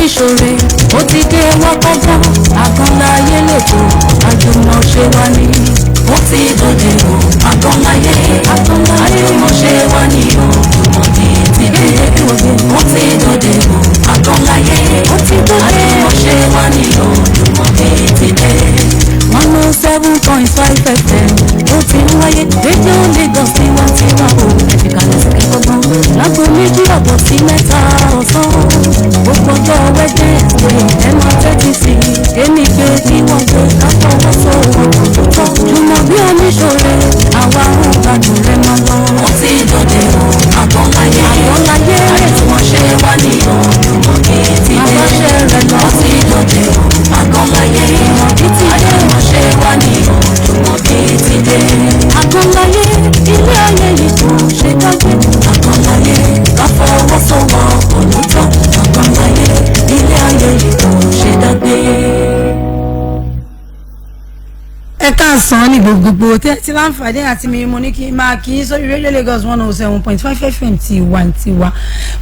Omiṣore ó ti dé wákọ́gbọ́n Àgànláyé lẹ́tọ̀ àjùmọ̀ṣe wa ni. Ó ti dòde o Àgànláyé àjùmọ̀ṣe wa ni o Jùmọ̀bí ti dé. Ó ti dòde o Àgànláyé àjùmọ̀ṣe wa ni o Jùmọ̀bí ti dé. 107.5 FM ó ti ń wáyé rédíò Lagos tiwantiwa o ẹ̀fìkàlẹ̀ sí kẹ́kọ̀ọ́ láago 2:30 sí 3 ọ̀sán gbogbo ọjọ́ Wednesday ẹ máa tẹ́tí sí i èmi gbé kí wọ́n gbé káfọwọ́sowọ́pọ̀ tó tọ́ Jùmọ̀bí Omiṣore àwa ń gbádùn rẹ̀ máa lọ. Ó ti dòde o Àgànláyé Àgànláyé àjùmọ̀ṣe wa ni o Jùmọ̀bí ti dé. Àbáṣe rẹ̀ lọ. Ó ti dòde o Àgànláyé Jùmọ̀bí ti dé. Àjùmọ̀ṣe wa ni o Jùmọ̀bí ti dé. Àgànláyé ilé ayé yìí kò ṣe dágbé. Àgànláyé káfọwọ́sowọ́pọ̀ ló tọ́. Àgànláyé ilé ayé yìí kò ṣe dágbé. Ẹ káàsán ní gbogbogbò tẹ́ ti láǹfààní àti mi mo ní kí n máa kí n sórí rédíò Lagos 107.5 FM tiwantiwa.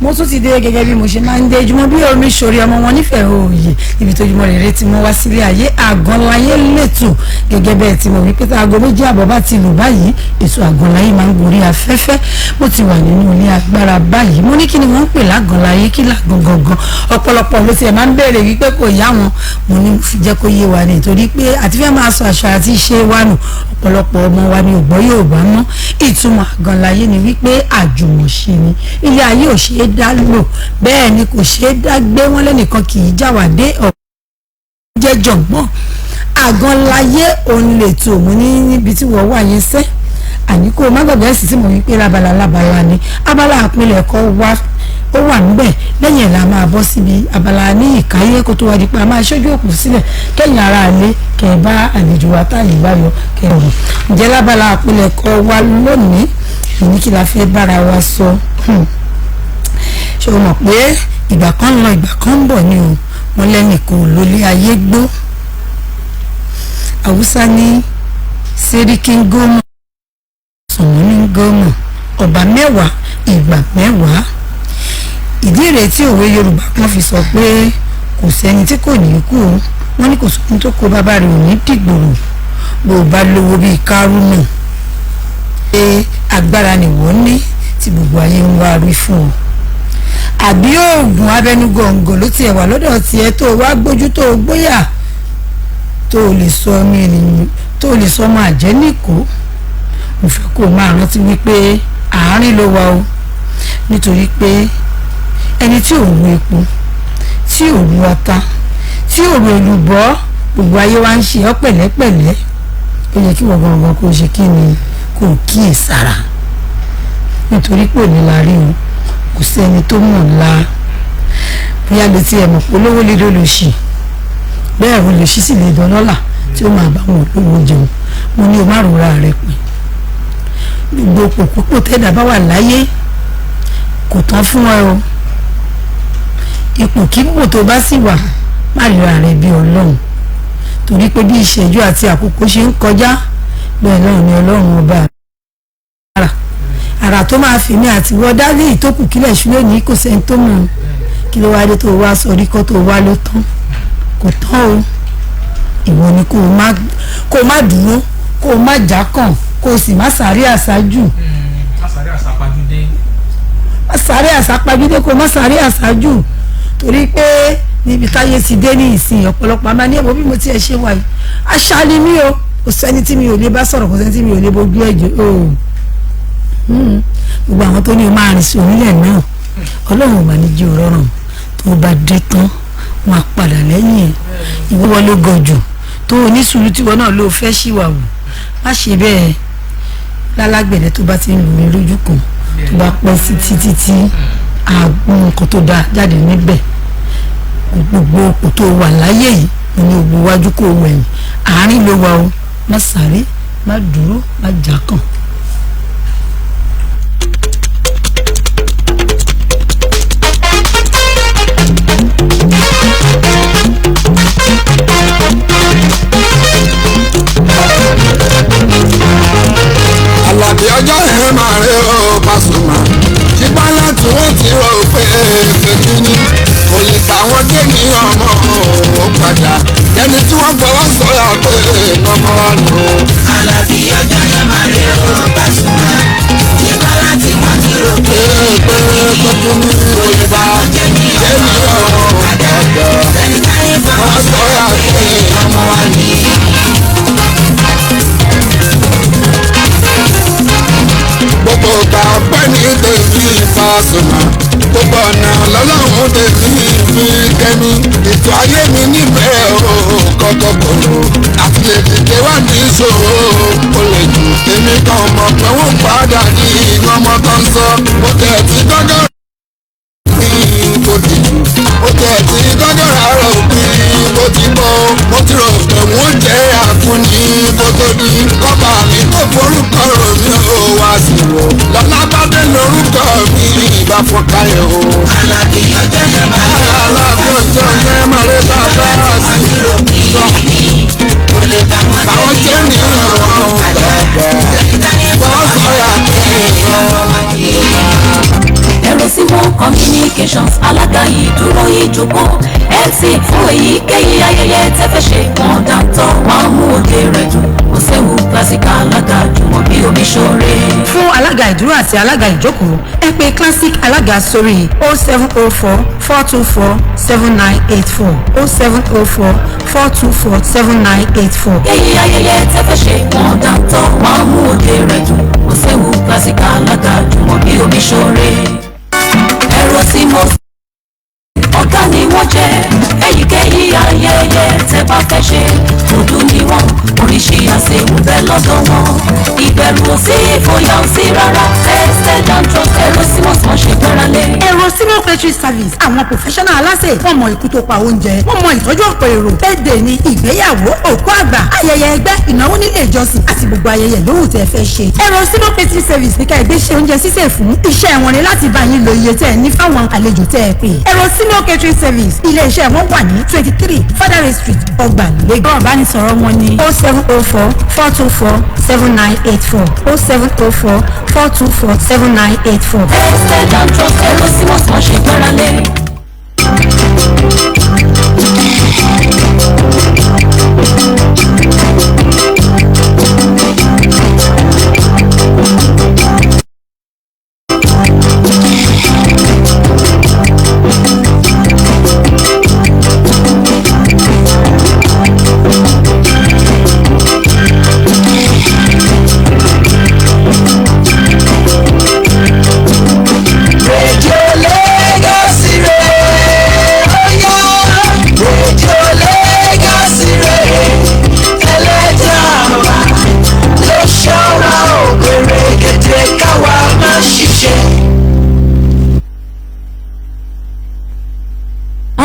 Mo tún ti dé gẹ́gẹ́ bí mo ṣe máa ń dé Jùmọ̀bí Omiṣore ọmọ wọn nífẹ̀ẹ́ òòyè níbi tó jùmọ̀ rere tí mo wá sílé ayé Àgànláyé lẹ́tọ̀ gẹ́gẹ́ bẹ́ẹ̀ tí mo wí pé aago 2:30 bá ti lù báyìí ètò Àgànláyé máa ń gorí afẹ́fẹ́. Mo ti wà nínú ilé agbára báyìí. Mo ní kí ni wọ́n ń pè lágànláyé, kí làgàn gangan? Ọ̀pọ̀lọpọ̀ ló tiẹ̀ máa ń béèrè wípé kò yá wọn. Mo ní fi jẹ́ kó yé wa nítorí pé àti fẹ́ máa sọ àṣà àti ìṣe wa nù. Ọ̀pọ̀lọpọ̀ ọmọ wa ni ò gbọ́ Yorùbá mọ́. Ìtumọ̀ Àgànláyé ni wípé àjùmọ̀ṣe ni ilé ayé ò ṣe é dá lò, bẹ́ẹ̀ ni kò ṣe é dá gbé. Wọ́n lẹ́nìkan kì í jáwàdé ọ̀pọ̀ jẹ́ jọ̀gbọ́n. Àgànláyé òun lè tó mú ní níbi tí wọ́n wà yẹn sẹ́. Àní kó o má gbàgbé ẹ̀sìn tí mo wí pé lábala lábala ni abala àpilẹ̀kọ wa ó wà níbẹ̀. Lẹ́yìn ẹ̀ la máa bọ́ síbi abala ní ìkáyé kó tó wá di pé a máa ṣojú òkú sílẹ̀ kẹ́yìn ara ilé kẹ́ ẹ bá àlejò wa táyì bá yọ kẹ́ ẹ rọ̀. Ǹjẹ́ lábala àpilẹ̀kọ wa lónìí ní kí la fẹ́ bára wa sọ? Ṣé o mọ̀ pé ìgbà kan ń lọ ìgbà kan ń bọ̀ ni o? Wọ́n lẹ́nìkan ò lólé ayé gbó. Haúsá ní sẹ́ríkì ń gómọ̀ sùnmọ́ ní gómọ̀ ọba mẹ́wàá ìgbà mẹ́wàá. Ìdí rèé tí òwe Yorùbá kan fi sọ pé kò sẹ́ni tí kò ní kú o. Wọ́n ní kò sóhun tó kó bàbá rẹ̀ ò ní dìgbòrò. Bó o bá lówó bíi kárúnù pé agbára nìwọ ní tí gbogbo ayé ń wá rí fún ọ, àbí oògùn abẹnugọ̀ngọ̀ ló tiẹ̀ wà lọ́dọ̀ tiẹ̀ tó o wá gbójú tó o gbóyà tó o lè sọ ọmọ ènìyàn tó o lè sọ ọmọ àjẹ́ nìkó. Mo fẹ́ kó o máa rántí wípé àárín ló wà o, nítorí pé ẹni tí ò ru epo, tí ò ru ata, tí ò ru èlùbọ́, gbogbo ayé wa ń ṣe ọ́ pẹ̀lẹ́pẹ̀lẹ́. Ó yẹ kí wọ́n gangan kó o ṣe kí ni, kó o kíyè sára, nítorí pé òní la rí o, kò sẹ́ni tó mọ̀ ńlá. Bóyá lè tiẹ̀ mọ̀ pé olówó lè dolòṣì, bẹ́ẹ̀ olòṣì sì lè dọlọ́là tí ó máa bá wọn olówó jẹun. Mo ní o má rora rẹ pin. Gbogbo pòpòpò tẹ́dà bá wà láyé kò tán fún ẹ o. Ipò kíkò tó bá sì wà, má ríra rẹ bí Ọlọ́run, torí pé bí ìṣẹ́jú àti àkókò ṣe ń kọjá bẹ́ẹ̀ náà ni Ọlọ́run ọba ara àrà tó máa fi mí àti wọ́n dá ní ìtókù kílẹ̀ ṣúlẹ̀ ní kò sẹ́ni tó mọ̀. Kí ló wá dé tó wá sọ orí kọ́ tó wá ló tán? Kò tán o. Ìwọ ni kó o má dúró, kó o má jákàn, kó o sì má sáré àṣáájú. Má sáré àsápajúdé. Má sáré àsápajúdé, kó o má sáré àṣáájú, torí pé níbi táyé ti dé ní ìsìn ọ̀pọ̀lọpọ̀ àmà ní ẹ̀bùn bí mo tiẹ̀ ṣe wà yìí àṣà ni mí o, kò sẹ́ni tí mi ò lè bá sọ̀rọ̀, kò sẹ́ni tí mi ò lè bójú ẹ̀jẹ̀ o. Gbogbo àwọn tó ní o máa rìn sí orílẹ̀ náà, Ọlọ́run ò mà ní jí o rọrùn. Tó o bá dé tán wọn á padà lẹ́yìn ẹ̀. Ìwọ ló gọ̀ jù tó o ní sùúrù tiwọn náà ló fẹ́ ṣìwà wù. Má ṣe bẹ́ẹ̀ lálágbẹ̀dẹ tó bá ti ń lù mí lójú kan tó bá pẹ́ sí títí tí àgbo nǹkan tó dáa jáde níbẹ̀. Gbogbo òpó tó wà láyé yìí mo ní gbogbo wájú kó wẹ̀yìn, àárín ló wà o. Má sáré, má dúró, má jákàn. Àlàbí ọjọ́ yẹn máa rí o Pasuma ṣùgbọ́n láti wọ́n ti rò pé fèkì ni kò lè ta Àwọn jẹ́ ní ọmọ òun padà ẹni tí wọ́n fọwọ́ sọ̀rọ̀ pé ọmọ wa nù. Àlàbí ọjọ́ yẹn máa rí o Pasuma nípa láti wọ́n ti rò pé pé pé kí ni olùbá jẹ́ ní jẹ́ ní ọmọ ọmọ padà padà ẹni táyé fọwọ́ wọ́n sọ̀rọ̀ sọ̀rọ̀ pé pé ọmọ wa ní. Gbogbo ìgbà ọpẹ́ ní tèmi Pasuma, gbogbo ọ̀nà lọ́lọ́run tèmi fi kẹ́mi ètò ayé mi níbẹ̀ o kọ́kọ́ kòrò àti lè dìde wá ní ìṣòro ó lè jù èmi kan mọ̀ pé wọ́n padà ní ọmọ kan sọ mo tẹ̀ tí gọ́gọ́ kò dìjú mo tẹ̀ tí gọ́gọ́ rárá òpin kò ti bọ́ mo ti rò pé wọ́n jẹ́ àkúnní kó tó di kọ́ba mi kò forúkọ rò mí ó wá sí wò lọ́lá bá dé lórúkọ mi ìbá fọkàyọ̀ o. Àlàbí ọjọ́ yẹn máa rí o Aláàbí ọjọ́ yẹn máa rí bàbá Pasuma sí ti rò pé kò lè bá wọn àwọn jẹ́ jẹ́ ní ní ọmọ ọ̀rọ̀ padà bàbá ẹni táyé wọ́n fọwọ́ sọ̀rọ̀ sọ̀rọ̀ pé ọmọ wa ní. Ẹ̀rọ símọ́ communications alága ìdúró ìjókòó MC fún èyíkéyìí ayẹyẹ tẹ́fẹ́ ṣe wọ́n dáńtọ́ wọ́n mú òde rẹ̀ dùn kò séwu classic alága jùmọ̀ bí omi ṣoore. Fún alága ìdúró àti alága ìjókòó, ẹ pè Classic alága sórí 0704 424 7984, 0704 424 7984. Èyí ayẹyẹ tẹ́fẹ́ ṣe wọ́n dáńtọ́ wọ́n mú òde rẹ̀ dùn kò séwu classic alága jùmọ̀ bí omi ṣoore. Ẹ̀rọ tí mo ọ̀gá ni wọ́n jẹ́ èyíkéyìí ayẹyẹ tẹ́ bá fẹ́ ṣe dúdú ni wọ́n oríṣi àṣẹ ń bẹ lọ́dọ̀ wọn ìbẹ̀rù ò sí ìfòyà ò sí rárá tested and trusted ẹ̀rọ tí wọ́n sàn ṣe gbára lé. Ẹ̀rọ Senior Catering Service, àwọn professional aláṣẹ, wọ́n mọ ikú tó pa oúnjẹ, wọ́n mọ ìtọ́jú ọ̀pọ̀ èrò, birthday ni, ìgbéyàwó, òkú àgbà, ayẹyẹ ẹgbẹ́, ìnáwó nílé ìjọsìn àti gbogbo ayẹyẹ yòówù tẹ́ fẹ́ ṣe. Ẹ̀rọ Senior Catering Service ní ká ẹgbẹ́ ṣe oúnjẹ sísè fún iṣẹ́ wọn ni láti bá yín lo iye tẹ́ ẹ ní fáwọn àlejò tẹ́ ẹ pè. Ẹ̀rọ Senior Catering Service, ilé iṣẹ́ wọn wà ní 23 Federal Street, Ọgbà Lagos. Ìbánisọ̀rọ̀ wọn ní 0704 424 7984, 0704 424 7984. Tested and trusted ẹ̀rọ tí wọ́n sàn ṣe gbára lé. Rédíò Lagos rè óyá, Rédíò Lagos rè ẹlẹ́dàá wa ló ṣọ́ra ògbèrè gèdè káwa má ṣiṣẹ́.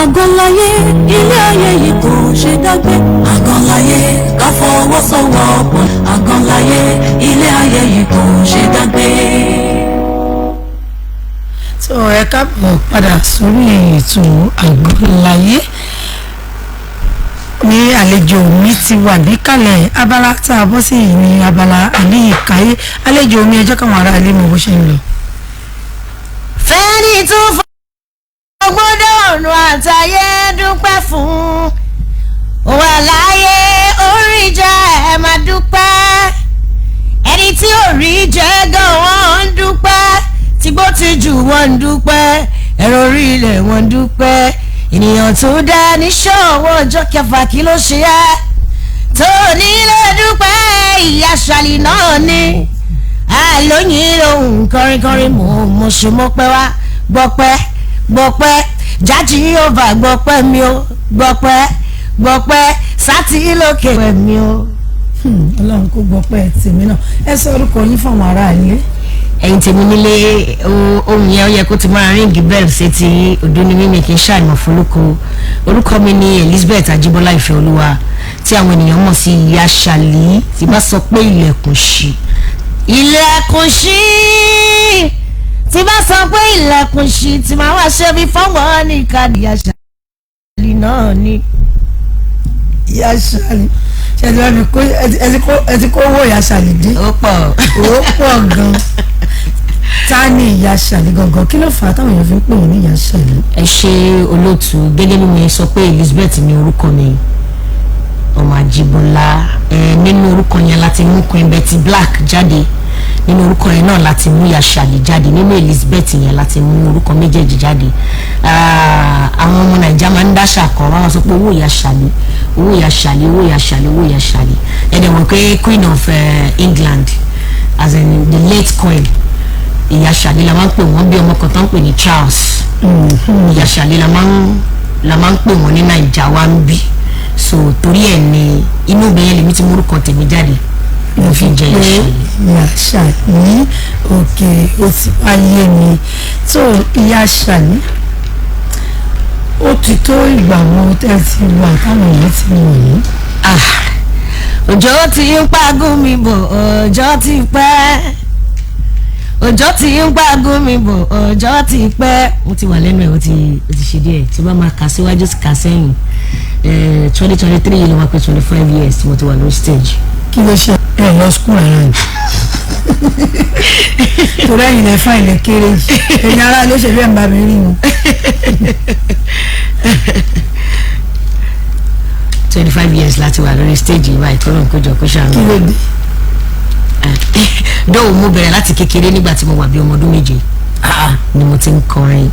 Àgọ́láyé ilé ayé yìí kò ṣe dágbé. Àgọ́láyé ká fọwọ́sowọ́pọ̀. Àgọ́láyé ilé ayé yìí kò ṣe dágbé. So ẹ káàbọ̀ padà sórí ètò Àgbọ̀láyé ní àlejò mi ti wà níkàlẹ̀. Abala tá a bọ́ sí yìí ní abala àníyíkáyé. Àlejò mi, ẹ jẹ́ káwọn ará ilé mọ bó ṣe ń lọ. Fẹ́ni tó fọgbọ́dọ̀ ọ̀run àtayé dúpẹ́ fún wà láyé orí jẹ́ ẹ máa dúpẹ́. Ẹni tí ò rí jẹ́ gan wọ́n ń dúpẹ́, tìgbó ti jù wọ́n ń dúpẹ́, ẹ̀rọ orí ilẹ̀ wọ́n ń dúpẹ́. Ènìyàn tó dá níṣòwò ọjọ́ kẹfà, kí ló ṣe é tó nílé dúpẹ́? Ìyá ṣàlì náà ni àlóyìn lòun kọrinkọrin mò ń mo ṣe mọ́pẹ́ wá gbọ́pẹ́ gbọ́pẹ́ jájí yóò gbọ́pẹ́ mi ó gbọ́pẹ́ gbọ́pẹ́ sátì lókè mi ó. Ọlọ́run kó gbọ́ pẹ́ tèmi náà. Ẹ sọ orúkọ yín fáwọn ará ilé. Ẹ̀yin tèmi nílé, ohun yẹn ó yẹ kó ti máa ring bell sétí. Ọdún ní mímì kì í ṣàìmọ̀ fọlọ́kọ. Orúkọ mi ni Elizabeth Ajíbọ́lá Ìfẹ́olúwa tí àwọn ènìyàn mọ̀ sí Ìyá Ṣàlí. Tí bá sọ pé ilẹ̀kùn ṣí, ilẹ̀kùn ṣí, tí bá sọ pé ilẹ̀kùn ṣí, tí máa wá ṣe bí fọ́wọ́n nìkan, Ìyá Ṣàlí náà ni. Ìyá Ṣàlì, ṣe ti bá mi kó ẹ ti kó owó Ìyá Ṣàlì dé? Ó pọ̀. Owó pọ̀ gan-an. Ta ni Ìyá Ṣàlí gangan? Kí ló fà á táwọn èèyàn fi ń pè yín ní Ìyá Ṣàlí? Ẹ ṣe, olóòtú. Gẹ́gẹ́ bí mo yẹn sọ pé Elizabeth ní orúkọ mi, ọmọ Àjíbọ́lá. Ẹ nínú orúkọ yẹn láti mú Queen Betty Black jáde, nínú orúkọ yẹn náà láti mú Ìyá Ṣàlí jáde, nínú Elizabeth yẹn láti mú orúkọ méjèèjì jáde. Àwọn ọmọ Nàìjíríà máa ń dáṣà kan, wọ́n máa sọ pé owó Ìyá Ṣàlí, owó Ìyá Ṣàlí, owó Ìyá Ṣàlí, owó Ìyá Ṣàlí. Ẹ dẹ̀ mọ̀ pé Queen of England, as in the late Queen, Ìyá Ṣàlí la máa ń pè wọ́n. Bí ọmọ kan tó ń pè ní Charles, Ìyá Ṣàlí la máa ń pè wọ́n ní Naija wa ń bí. So torí ẹ̀ ní inú ibẹ̀ yẹn lèmi ti múrúkọ tèmi jáde, mo fi jẹ Ìyá Ṣàlí. Ìyá Ṣàlí, òkè ó ti wá yé mi. Tó Ìyá Ṣàlí, ó ti tó ìgbà wo tẹ́ ti wà táwọn èèyàn ti mọ̀ yín? Ah, òjò ti ń pagún mi bò, òjò ti pẹ́. Òjò ti ń pagún mi bò, òjò ti pẹ́. Mo ti wà lẹ́nu ẹ̀, ó ti ṣe díẹ̀. Tí bá máa kà síwájú, kà sẹ́yìn, 2023 yìí ló máa pé 25 years tí mo ti wà lórí stage. Kí ló ṣe ẹ lọ school ara ni? Torí ẹ̀yin lẹ fà ilẹ̀ kéré yìí, ẹ̀yin ará ló ṣe bí ẹ̀ ń bá mi rí wọn. 25 years láti wà lórí stage yìí báyìí, kọ́lọ́n kójọ kó ṣàánú. Kí ló dé? Dóò, mo bẹ̀rẹ̀ láti kékeré. Nígbà tí mo wà bí ọmọ ọdún 7 ni mo ti ń kọrin.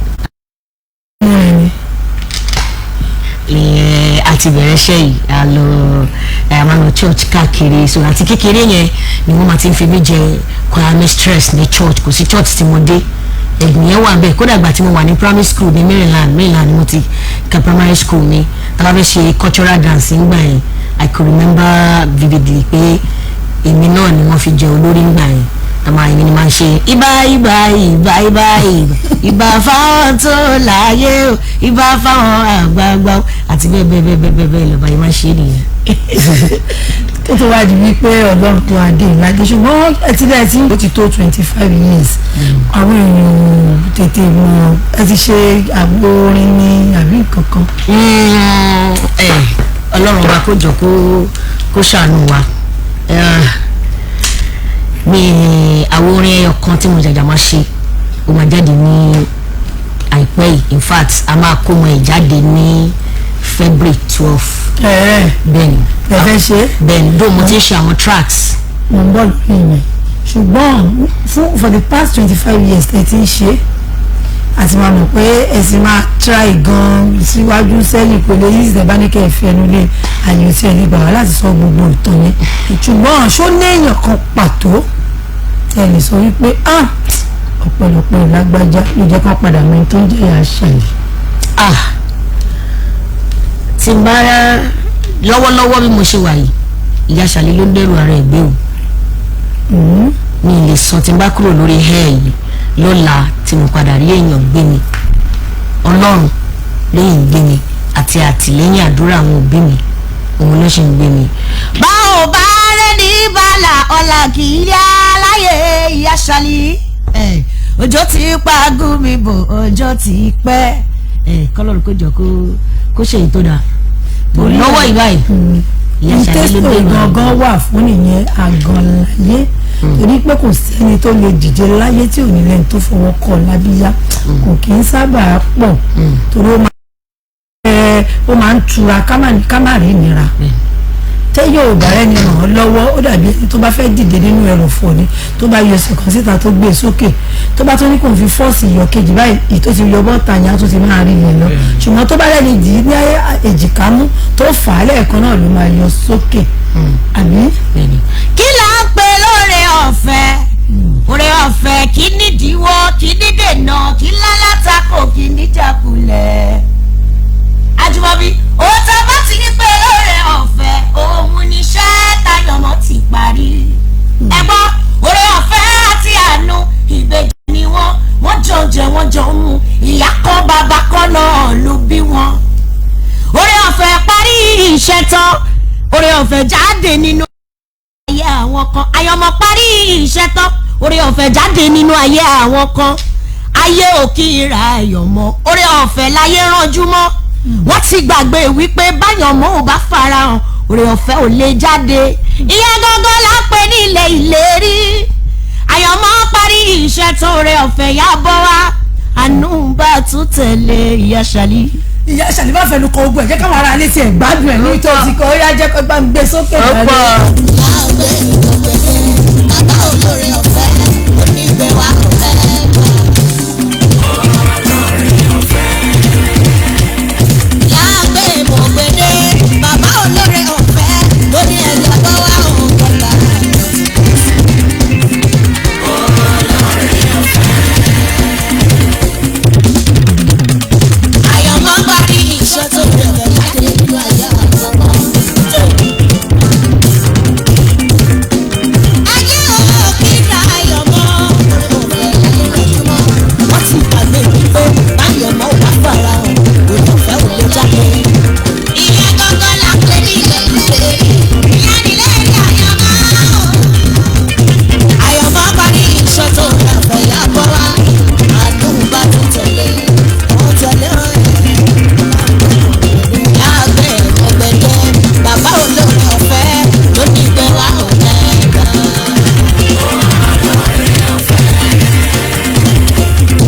Àti bẹ̀rẹ̀ iṣẹ́ yìí, a lọ, a máa lọ church káàkiri. So àti kékeré yẹn ni wọ́n máa ti ń fi mí jẹ choir mistress ní church. Kò sí church tí mo dé, ẹ̀bùn yẹn wà bẹ́ẹ̀. Kódà ìgbà tí mo wà ní primary school ní Maryland, Maryland ni mo ti ka primary school mi, tá a bá fẹ́ ṣe cultural dance ńgbà yẹn, I could remember vividly pé èmi náà ni wọ́n fi jẹ olórí ńgbà yẹn. Àmọ́ èmi ni máa ń ṣe ibà, ibà, ibà, ibà, ibà, ibà fáwọn tó láàyè o, ibà fáwọn àgbààgbà o, àti bẹ́ẹ̀ bẹ́ẹ̀ bẹ́ẹ̀ bẹ́ẹ̀ bẹ́ẹ̀ lọ́ba yìí máa ń ṣe é nìyẹn. Tó tó wá di wípé Ọlọ́run tó adé ìlàjì, ṣùgbọ́n ẹ ti bẹ́ẹ̀ tí ó ti tó 25 years, àwọn èèyàn ò tètè mọ̀. Ẹ ti ṣe àgbo orin ní àbí kankan? Ẹ Ọlọ́run ọba kó jọ kó ṣàánú wa. Mi àwọn orin ẹyọ kan tí mo jàjà máa ṣe, ó máa jáde ní àìpẹ́ yìí. In fact, a máa kó mọ ìjáde ní February 12. Ẹ Bẹ́ẹ̀ni. Ẹ fẹ́ ṣe é? Bẹ́ẹ̀ni, dóò mo ti ń ṣe àwọn tracks. Mo ń bọ̀ lórí yẹn, ṣùgbọ́n fún for the past 25 years ẹ ti ń ṣe, àti máa mọ̀ pé ẹ sì máa try gan síwájú sẹ́yìn. Kò lè yí ìṣẹ̀bá ní kẹ́ ẹ fi ẹnu lé àyè tí ẹ lè gbà wá láti sọ gbogbo ìtàn yẹn, ṣùgbọ́n ṣó léèyàn kan pàtó tí ẹ lè sọ wípé, ah, ọ̀pọ̀lọpọ̀ lágbájá ló jẹ́ kó padà mọ ẹni tó ń jẹ́ Ìyá Ṣàlí? Ah, tí n bá lọ́wọ́lọ́wọ́ bí mo ṣe wà yìí, Ìyá Ṣàlí ló ń dẹ́rù ara ẹ̀ gbé o. Mi lè sọ tí n bá kúrò lórí hair yìí lọ́la tí mo padà rí èèyàn gbé mi. Ọlọ́run lóyìn gbé mi àti àtìlẹ́yìn àdúrà àwọn òbí mi, òun ló ṣe ń gbé mi. Bá ò bá rẹ ní bàlà ọ̀là kì í yá láyé. Ìyá Ṣàlí, òjò ti pagún mi bò, òjò ti pẹ́. Kọ́lọ́run kó jọ kó ṣe èyí tó dáa lọ́wọ́ ìbáyìí, Ìyá Ṣàlí ló Ìtẹ́sítò dé. gangan wà fún nìyẹn, àgànláyé, torí pé kò sẹ́ni tó lè dìde láyé tí ò ní lẹ́ni tó fọwọ́ kọ lábíyá. Kò kì í sábà pọ̀, torí ó máa ń tura ká má rí ìnira tẹ́yọ̀ ò bá rẹ́ni ràn án lọ́wọ́. Ó dàbí ẹni tó bá fẹ́ dìde nínú ẹrọ̀fọ̀ ni, tó bá yọ ẹsẹ̀ kan síta, tó gbé e sókè, tó bá tún ní kò fi force ìyọ̀ kejì báyìí, ìyí tó ti yọ bọ́ta yẹn á tún ti máa rí yẹn lọ. Ṣùgbọ́n tó bá rẹ́ni dì í ní èjìká mú, tó fà á lẹ́ẹ̀kan náà, ló máa yọ sókè, àbí? Bẹ́ẹ̀ni. Kí là ń pè lóore ọ̀fẹ́? Oore ọ̀fẹ́ kí nídìíwọ́, kí ní dènà, kí lálátakò, kí níjàkulẹ̀. Àjùmọ̀bí òun tá a bá ti ní pé lóore ọ̀fẹ́, òun níṣẹ́ tayọ̀mọ́ ti parí. Ẹ̀gbọ́n, oore ọ̀fẹ́ àti àánú, ìbejì ni wọ́n. Wọ́n jọ jẹ, wọ́n jọ ń mu. Ìyá kan, bàbá kan náà ló bí wọn. Oore ọ̀fẹ́ parí iṣẹ́ tán, oore ọ̀fẹ́ jáde nínú ayé àwọn kan. Àyànmọ́ parí iṣẹ́ tán, oore ọ̀fẹ́ jáde nínú ayé àwọn kan. Ayé ò kí ń ra àyànmọ́, oore ọ̀fẹ́ láyé ránjú mọ́. Wọ́n ti gbàgbé wípé báyànmọ́ ò bá farahàn, oore ọ̀fẹ́ ò lè jáde. Ìyẹn gangan là ń pè ní ilẹ̀ ìlérí. Àyànmọ́ parí iṣẹ́ tó rẹ ọ̀fẹ́ yá bọ́ wá, àánú bá tún tẹ̀lé ìyá Ṣàlí. Ìyá Ṣàlí, bá fẹnu kọ ogun ẹ̀, jẹ́ káwọn ará ilé tiẹ̀ gbádùn ẹ̀ ní tó ti kọ́. Ó yá, jẹ́ kó bá ń gbé sókè dáadáa. Bàbá olóore ọ̀fẹ́ onígbé wa ọ̀fẹ́ gbà. Láàgbé mọ̀gbẹ́dẹ́, bàbá olóore ọ̀fẹ́ lóní ẹ̀jẹ̀ bọ́ wá òun kọta. Àyànmọ́ parí iṣẹ́ tó bẹ̀rẹ̀ jáde nínú ayé àwọn ọmọ. Ayé ò kí ra àyànmọ́, orí òfẹ́ láyé lójúmọ́. Wọ́n ti gbàgbé wípé báyọ̀mọ́ ò bá fara hàn, orí òfẹ́ ò lè jáde. Ìyẹn gangan la pè ní ilé ìṣe. Ìyẹn nílé rí àyànmọ́. Àyànmọ́ parí iṣẹ́ tó rẹ̀ ọ̀fẹ́ yá bọ́ wá. Àánú bá tún tẹ̀lé, wọ́n tẹ̀lé ọ̀rẹ́. Láàgbé ọ̀gbẹ̀dẹ, bàbá olóore ọ̀fẹ́ ló ní gbé wá ọ̀fẹ́ gan.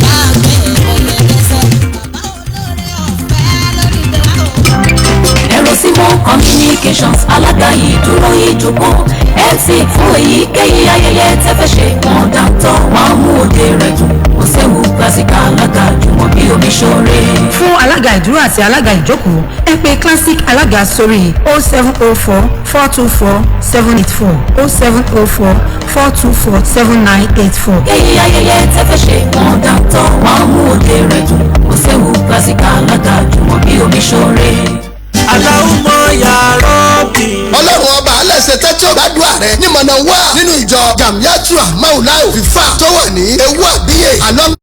Láàgbé ọ̀gbẹ̀dẹ sẹ́, bàbá olóore ọ̀fẹ́ ló ní gbé wá ọ̀fẹ́. Ẹ̀rọ Simo Communications, alága ìdúró ìjókòó, MC fún èyíkéyìí ayẹyẹ tẹ́fẹ́ ṣe. Wọ́n dáńtọ́, wọ́n mú òde rẹ̀ dùn. Kò séwu, classic alága jùmọ̀ bí omi ṣoore. Fún alága ìdúró àti alága ìjókòó, ẹ pè Classic alága sórí 0704 424 784, 0704 424 7984. Èyí ayẹyẹ tẹ́fẹ́ ṣe, wọ́n dáńtọ́, wọ́n mú òde rẹ̀ dùn. Kò séwu, classic alága jùmọ̀ bí omi ṣoore. Aláwùmọ̀ yàrá bí. Ọlọ́run ọba aláṣẹ tẹ́tí ọ̀gbádùn rẹ̀ nímọ̀nà wà nínú ìjọ Jamiatu Maulai Fifa tó wà ní ewu àbíyè along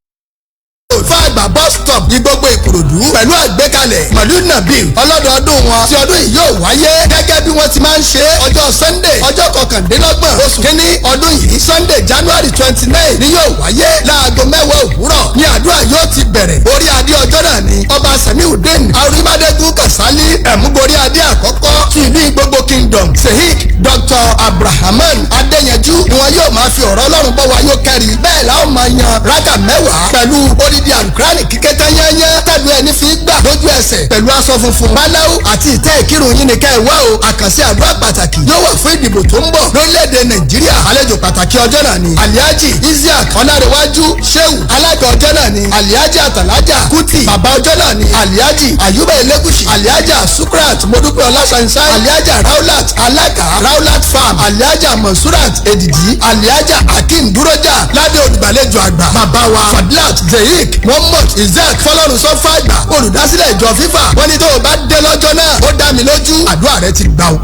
Fàgbà bus stop ní gbogbo Ìkòròdú, pẹ̀lú àgbékalẹ̀ Mọ̀lúù Nàbí ọlọ́dọọdún wọn tí ọdún yìí yóò wáyé gẹ́gẹ́ bí wọ́n ti máa ń ṣe. Ọjọ́ Sunday, ọjọ́ 29 oṣù kínní ọdún yìí, Sunday, January 29 ni yóò wáyé. Láago 10 òwúrọ̀ ní àdúrà yóò ti bẹ̀rẹ̀. Orí adé ọjọ́ náà ni Ọba Semiudeen Arímádégún Kasali, ẹ̀múgorí adé àkọ́kọ́ ti ìlú Ìgbogbo Kingdom. Sheikh Dr Abrahaman Adéyanjú ni wọn yóò máa fi ọ̀rọ̀ Ọlọ́run bọ́ wa. Yóò kẹ́rì bẹ́ẹ̀ la ó máa yan rákà 10 pẹ̀lú odidi alukurani kíkẹ́ tán yányán tẹ̀lú ẹni fi gbà lójú ẹsẹ̀, pẹ̀lú aṣọ funfun báláwo àti ìtẹ́ ìkírun yín ni ká ẹ wá o. Àkànṣe àdúrà pàtàkì yóò wà fún ìdìbò tó ń bọ̀ lórílẹ̀‐èdè Nàìjíríà. Àlejò pàtàkì ọjọ́ náà ni Aliaji Isiaq Ọlárẹ̀wájú Sheu. Alága ọjọ́ náà ni Aliaji Atalaja Kuti. Bàbá ọjọ́ náà ni Aliaji Ayuba Elegushi, Aliaja Sukrat Modúpẹ́ Ọlásànsá, Aliaja Raulat, alága Raulat Farm, Aliaja Monsurat Edidi, Aliaja Akeem Dúrójà. Lábẹ́ olùgbàlejò àgbà, bàbá wa Fadilat Zeyik Muhammad Isaac Fọlọ́runṣọ́ Fàgbà, olùdásílẹ̀ ìjọ FIFA, wọ́n ní tó o bá dé lọ́jọ́ náà, ó dá mi lójú, àdúrà rẹ ti gbà o.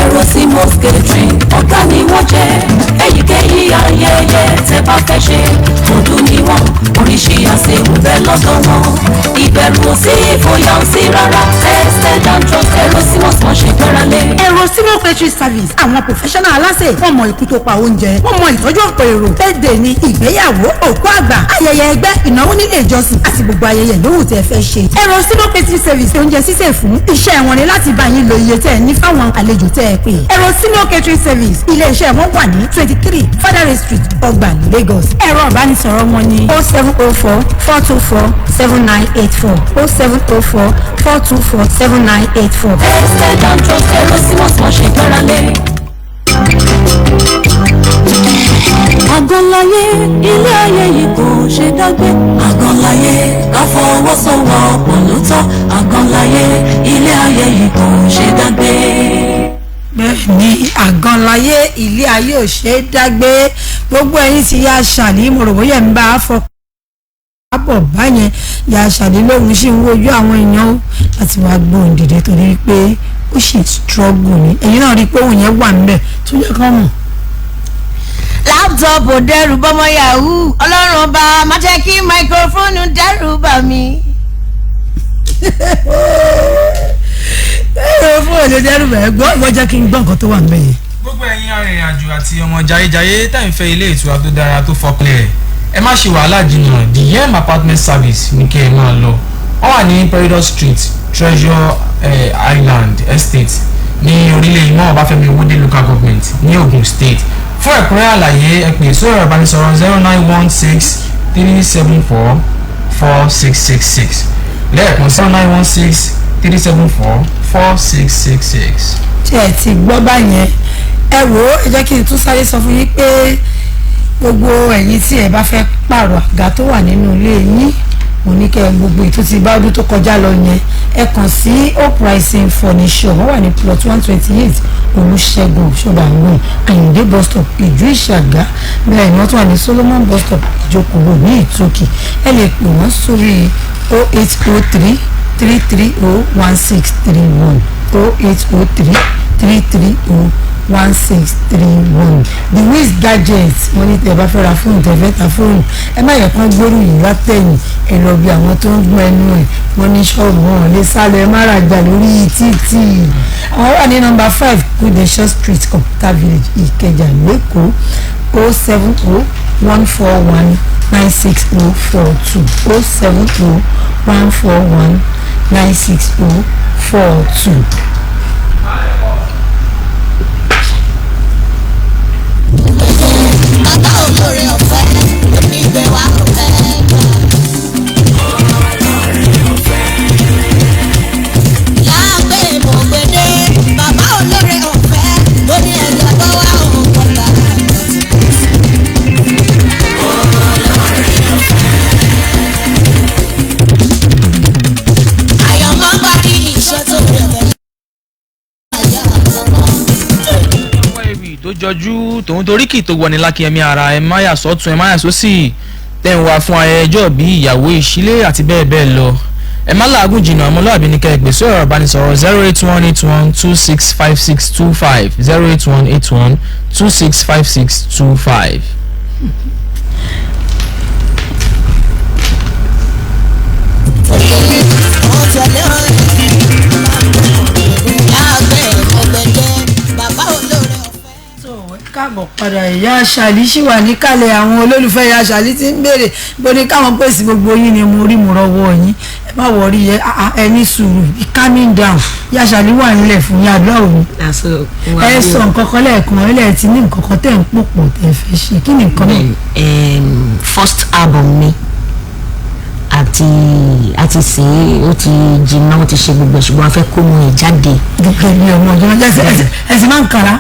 Ẹ̀rọ Simo Catering, ọ̀gá ni wọ́n jẹ́. Èyíkéyìí ayẹyẹ tẹ́ bá fẹ́ ṣe, ọdún ni wọ́n, oríṣi àṣewò bẹ́ẹ̀ lọ́dọ̀ wọn. Ìbẹ̀rù ò sí, ìfòyà ò sí rárá. Tested and trusted, ẹ̀rọ Simo wọ́n ṣe gbára lé. Ẹ̀rọ Simo Catering Service, àwọn professional aláṣẹ. Wọ́n mọ ikú tó pa oúnjẹ, wọ́n mọ ìtọ́jú ọ̀pọ̀ èrò. Birthday ni, ìgbéyàwó, òkú àgbà, ayẹyẹ ẹgbẹ́, ìnáwó nílé ìjọsìn àti gbogbo ayẹyẹ yòówù tẹ́ fẹ́ ṣe. Ẹ̀rọ Simo Catering Service, oúnjẹ sísè fún iṣẹ́ wọn ni láti bá yín lo iye tẹ́ ẹ ní fáwọn àlejò tẹ́ ẹ pè. Ẹ̀rọ Simo Catering Service, ilé iṣẹ́ wọn wà ní 23 Fadare Street, Ọgbà, Lagos. Ẹ̀rọ ìbánisọ̀rọ̀ wọn ní 0704 424 7984, 0704 424 7984. Tested and trusted, ẹ̀rọ Simo wọ́n ṣe gbára lé. Àgọ́láyé, ilé ayé yìí kò ṣe dágbé. Àgọ́láyé, ká fọwọ́sowọ́pọ̀ ló tọ́. Àgọ́láyé, ilé ayé yìí kò ṣe dágbé. Bẹ́ẹ̀ ni, àgànláyé, ilé ayé ò ṣe é dágbé. Gbogbo ẹ̀yin ti yá Ṣàlí, mo rò bóyá ń bá a fọ bọ̀ báyẹn. Yá Ṣàlí lóhun sì ń wojú àwọn èèyàn ó láti wá gbóhùn dìde torí pé ó sì struggle ni. Ẹ̀yin náà rí i pé òun yẹn wà níbẹ̀ tó yẹ kán mọ̀. Laptop ò dẹ́rù bọ́mọ yahoo. Ọlọ́run ọba má jẹ́ kí máikrófóònù dẹ́rù bà mí. Ẹ̀rọ fún òde dẹ́rù bẹ̀ gbọ́. Ìwọ jẹ́ kí n gbọ́ nǹkan tó wà níbẹ̀ yẹn. Gbogbo ẹ̀yin arìnrìn-àjò àti ọmọ jayéjayé tá ń fẹ́ ilé ìtura tó dára tó fọkànlẹ̀ rẹ̀, ẹ má ṣe wàhálà jìnnà. The Yem Apartment Service ní kí ẹ máa lọ. Wọ́n wà ní Peridot Street, Treasure Island Estate, ní orílẹ̀ ìmọ̀ Ọbáfẹ́mi Owódé Local Government ní Ogun State. Fún ẹ̀kúnrẹ́ àlàyé, ẹ pè sórí ẹ̀rọ ìbánisọ̀rọ̀ 09163744666 lẹ́ẹ̀kan, 09163744666. Tí ẹ ti gbọ́ báyẹn, ẹ wò ó, ẹ jẹ́ kí n tún sáré sọ fún yín pé gbogbo ẹ̀yin tí ẹ bá fẹ́ pààrọ̀ àga tó wà nínú ilé yín, mo ní kẹ́ ẹ gbogbo ètò tí bá ọdún tó kọjá lọ yẹn, ẹ kàn sí Hope Rising Furniture. Wọ́n wà ní plot 128, Olùṣègùn Ṣọ́bàngún, Àyìndé bus stop, Ìjú Ìṣàgá. Bẹ́ẹ̀ ni wọ́n tún wà ní Solomon bus stop, Ìjókòó ní Ìtòkì. Ẹ lè pè wọ́n sórí 08033301631, 08033301631. The Wiz Gadget, wọ́n ní tẹ́ ẹ bá fẹ́ ra fóònù, tẹ́ ẹ fẹ́ ta fóònù, ẹ má yẹ kán gbórí yìí látẹ̀yìn, ẹ lọ bí àwọn tó ń gbọ́n ẹnu ẹ̀. Wọ́n ní ṣọ́ọ̀bù, wọn lè sálọ, ẹ má rajà lórí títì. Àwọn wà ní nọ́mbà 5, Kudesho Street, Computer Village, Ìkẹjà lẹ́kọ̀ọ́. 07014196042, 07014196042. Bàbá olóore ọ̀fẹ́ ló ní gbé wá ọ̀fẹ́ gbà. Láàgbé mọ̀gbẹ́dẹ́, bàbá olóore ọ̀fẹ́ ló ní ẹ̀jẹ̀ bọ́ wá òun kọ̀ọ̀tà. Àyànmọ́ parí iṣẹ́ tó rẹ̀ fẹ́. Àwọn ewì tó jọjú tòun toríkì tó wọni lákìyẹmí ara, ẹ má yà sọ́tún, ẹ má yà sósì, tẹ̀ ń wá fún ayẹyẹ ọjọ́ bí, ìyàwó, ìṣílé àti bẹ́ẹ̀ bẹ́ẹ̀ lọ, ẹ má làágùn jìnnà. Ọmọlúwàbí ní kẹ́ ẹ pè sí ọ̀rọ̀ ìbánisọ̀rọ̀ 08181265625, 08181265625. Ó tẹ̀lé ọ̀rẹ́. Láàgbé mọ̀gbẹ́dẹ́, bàbá olóore ọ̀fẹ́. Tó ẹ káàbọ̀ padà. Ìyá Àṣàlí ṣì wà níkàlẹ̀. Àwọn olólùfẹ́ ìyá Àṣàlí ti ń béèrè bó ní káwọn pèsè gbogbo yín ni mo rí, mo rọwọ́ yín. Ẹ má wọrí, ẹ ẹ ní sùúrù, be calming down. Ìyá Àṣàlí wà nílẹ̀ fún yín, àdúrà òun. Ẹ sọ nǹkan kan lẹ́ẹ̀kan, ẹ lẹ́ẹ̀ ti ní nǹkan kan tẹ̀ ń pò pọ̀ tẹ̀ fẹ́ ṣe. Kí ni nǹkan náà? First album mi àti sè é, ó ti jìnnà, ó ti ṣe gbogbo ẹ̀, ṣùgbọ́n a fẹ́ kó mu ẹ̀ jáde. Gẹ́gẹ́ bí ọmọ ọjọ́ ẹ sì máa ń kara.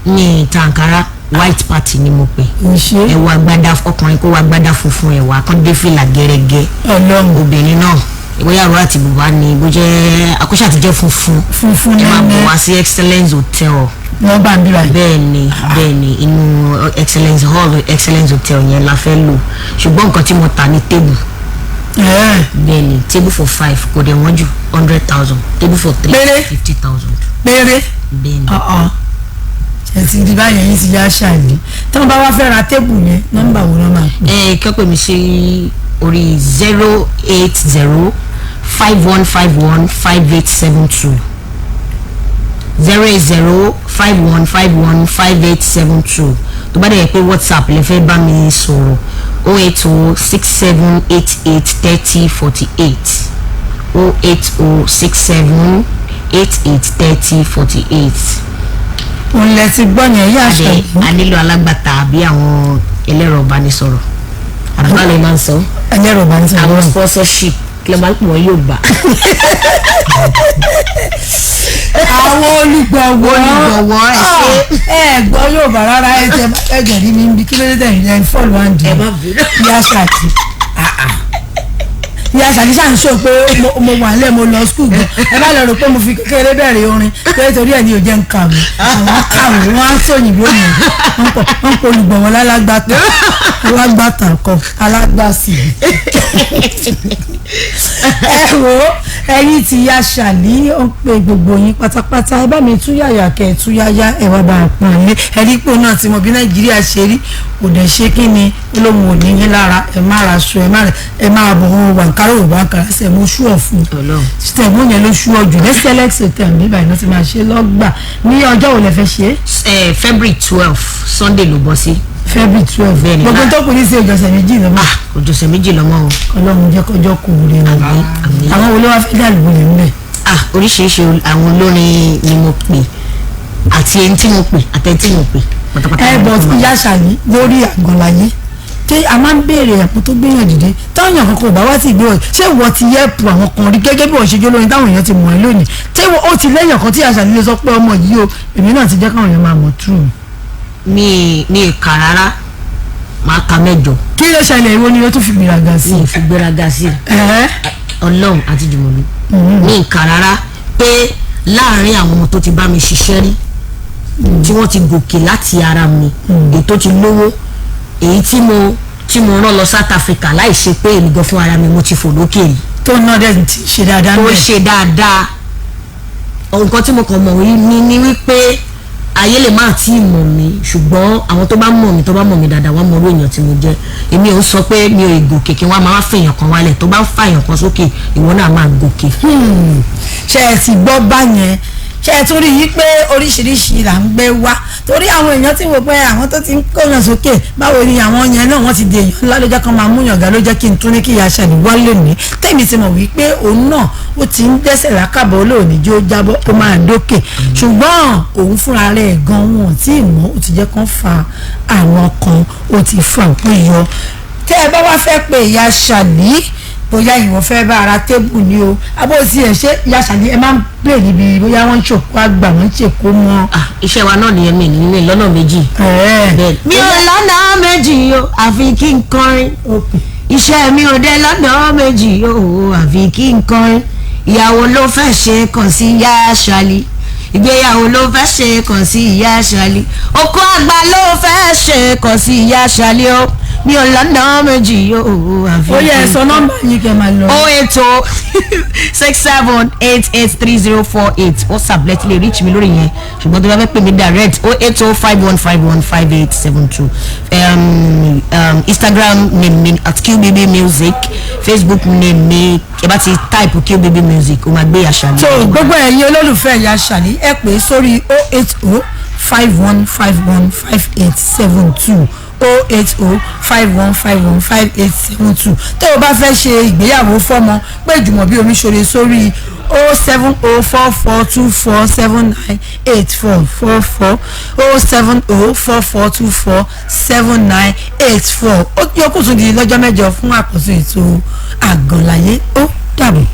Ní tàǹkárá, white party ni mo pè. Ìṣe. Ẹ wọ agbádá, ọkùnrin kó wọ agbádá funfun, ẹ wà kán dé fìlà gẹ́rẹ́gẹ́. Ọlọ́run. Obìnrin náà, bóyá àrò àti bùbá ni, bó jẹ́ akóṣe àtijọ́, funfun. Funfun. Ẹ máa bọ̀ nẹ́nẹ́ wá sí Excellence Hotel. Wọ́n bá ń bí báyìí. Bẹ́ẹ̀ni, bẹ́ẹ̀ni, inú Excellence Hall, Excellence Hotel yẹn la fẹ́ lò, ṣùgbọ́n nǹkan tí mo tà ní table. Ẹ̀ẹ́. Bẹ́ẹ̀ni, table for five kò dẹ̀ wọ́n jù, 100,000. Table for three, Péré? 50,000. Péré? Bẹ́ẹ̀ni. Ọ̀ọ́, ṣe ti di báyẹn yín ti yá Àṣàlí. Tí wọ́n bá wá fẹ́ ra tébù yẹn, nọ́mbà wo ló máa pè? Ẹ kẹ́ pè mí sí orí 08051515872, 08051515872. Tó bá dẹ̀ yẹ pé WhatsApp lè fẹ́ bá mi sọ̀rọ̀, 08067883048, 08067883048. Òun lẹ ti gbọ́ yẹn, yá Adé Àṣàlí. a nílò alágbàtà àbí àwọn ẹlẹ́rọ ìbánisọ̀rọ̀, àbúrò lè máa ń sọ. Ẹlẹ́rọ bá ń sọ̀rọ̀. Àwọn sponsorship, kí ló máa ń pè wọ́n yóò gbà. Àwọn olùgbọ̀wọ́. Olùgbọ̀wọ́, ẹ ṣé. Ẹ gbọ́ yóò bá rárá. Ẹ jẹ ẹ jẹ̀rí mi níbi, kí ló dé tẹ̀yìn ẹ fọ́ọ̀lù wá ń di. Ẹ má bínú. Ìyá Àṣàlí, ìyá Àṣàlí ṣáà ń sọ pé mo wà nílẹ̀, mo lọ skul gan. Ẹ má lọ rò pé mo fi kékeré bẹ̀rẹ̀ orin pé torí ẹ̀ ní ò jẹ́ ń kàwé. Àwọn kàwé, wọ́n á sòyìnbó yẹn. Wọ́n pọ̀ olùgbọ̀wọ́ lálágbàtà, alágbàtà kọ alágbàsì. Ẹ wo, ẹ̀yin tí ya Ṣàlí, ó ń pe gbogbo yín pátápátá. Ẹ bá mi tú yàyà kẹ ẹ tú yáyá, ẹ wá bá a pọn lé. Ẹ rí pé náà tí mo bí Nàìjíríà ṣe rí kò dẹ̀ ṣe kí ni olóhùn ò ní yín lára. Ẹ má ra aṣọ, ẹ má rẹ, ẹ má bọ̀ wọn wà nkárò ò bá nkárà sẹ̀ mo ṣú ọ̀ fún sẹ̀mú yẹn ló ṣú ọ jù lẹ́sẹ̀lẹ́sẹ̀ tẹ̀ mí báyìí. Ló ti máa ṣe lọ́gbà ní ọjọ́ wo lẹ fẹ́ ṣe é? February 12, Sunday ló bọ́ sí. February 12? Bẹ́ẹ̀ni. Gbogbo tó kù ní sí ọjọ́sẹ̀ 2 lọ́mọ. Ah, ọjọ́sẹ̀ 2 lọ́mọ o. Ọlọ́run jẹ́ kọjọ́ kù rè o. Àmín, àmín. Àwọn wo ló wá fẹ́ dàlúgbò yẹn ń bẹ̀? Ah, oríṣiríṣi àwọn olórin ni mo pè, àti ẹni tí mo pè àti ẹni tí mo pè. Pátápátá. Ẹ bọ̀, ìyá Ṣàlí, lórí Àgànláyé tí a máa ń béèrè ẹ̀kún tó gbéyàn dìde, táwọn èèyàn kankan ò bá wá sí ìgbéyàwó, ṣé ìwọ ti yẹ́pù àwọn kan rí gẹ́gẹ́ bí wọ́n ṣe jó lórin táwọn èèyàn ti mọ̀ ẹ́ lónìí, tí ó ti lẹ́yìn kan tí ìyá Ṣàlí lè sọ pé ọmọ yìí o, èmi náà ti jẹ́ káwọn èèyàn máa mọ̀ true? Mi kà rárá, máa ka 8. Kí ló ṣẹlẹ̀? Ìwọ ni o tún fi gbéraga sí? Mi fi gbéraga sí. Ẹ̀. Ọlọ́run àti Jùmọ̀bí, mi kà rárá pé láàárín àwọn ọmọ tó ti bá mi ṣiṣẹ́ rí, tí wọ́n ti gòkè láti ara mi, èyí tó ti lówó, èyí tí mo rán lọ South Africa láì ṣe pé èmi gan fún ara mi mo ti fò lókè rí. Tó náà dẹ̀ ti ṣe dáadáa tó ń bẹ̀. Ṣe dáadáa. Nǹkan tí mo kàn mọ̀ ní wípé ayé lè má tí ì mọ̀ mí, ṣùgbọ́n àwọn tó bá mọ̀ mí, tó bá mọ̀ mí dáadáa, wọ́n mọ irú èèyàn tí mo jẹ́. Èmi ò ń sọ pé mi ò gòkè kí wọ́n á máa fèèyàn kan wálẹ̀. Tó bá ń fa èèyàn kan sókè, ìwọ náà máa gòkè. Ṣe ẹ ti gbọ́ báyẹn? Ṣe ẹ tún rí i pé oríṣiríṣi là ń gbé wá? Torí àwọn èèyàn tí wò pé àwọn tó ti ń kóyàn sókè, báwo ni àwọn yẹn náà wọ́n ti di èèyàn ńlá, ló jẹ́ kán máa múyàn ga, ló jẹ́ kí n tún ní kí ìyá Ṣàlí wá lónìí. Tèmi ti mọ̀ wípé òun náà ó ti ń dẹ́sẹ̀ lákàbọ̀, olóòní jó jábọ́, ó máa dókè, ṣùgbọ́n òun fúnra rẹ̀ gan wọn tí ì mọ̀, ó ti jẹ́ kán fa àwọn kan, ó ti fa òpin yọ. Tẹ́ ẹ bá wá fẹ́ pé ìyá Ṣàlí, bóyá ìwọ fẹ́ bá ara table ni o, abó tí ẹ ṣe, ìyá Ṣàlí, ẹ máa ń pè níbi bóyá wọ́n ń ṣòkó àgbà, wọ́n ń ṣèkó mọ́? Ah, iṣẹ́ wa náà nìyẹn, mi ní lọ́nà méjì. Bẹ́ẹ̀ mi ò lọ́nà méjì o, àfi kí n kọrin. Iṣẹ́ mi ò dé lọ́nà méjì o, àfi kí n kọrin. Ìyàwó ló fẹ́ ṣe, kàn sí ìyá Ṣàlí. Ìgbéyàwó ló fẹ́ ṣe, kàn sí ìyá Ṣàlí. Òkú àgbà ló fẹ́ ṣe, kàn sí ìyá Ṣàlí o. Mi ò lọ́nà méjì o, àfi Ó yẹ, kí ẹ n sọ nọ́mbà yín kẹ́ máa lọ. 08067883048. WhatsApp lẹ́tí lè reach mi lórí yẹn, ṣùgbọ́n tó bá fẹ́ pè mí direct, 08051515872. Instagram name mi @QBBmusic, Facebook name mi, ẹ bá ti type QBB Music, ó máa gbé àṣà mi. Tó gbogbo ẹ̀yin olólùfẹ́ ìyá Ṣàlí, ẹ pè é sórí 08051515872, 08051515872. Tó o bá fẹ́ ṣe ìgbéyàwó fọ́mọ, pé Jùmọ̀bí Omiṣore sórí 07044247984, 44, 07044247984. Ó yókù tún di lọ́jọ́ mẹ́jọ fún àkóso ètò Àgànláyé. Ó dàbọ̀.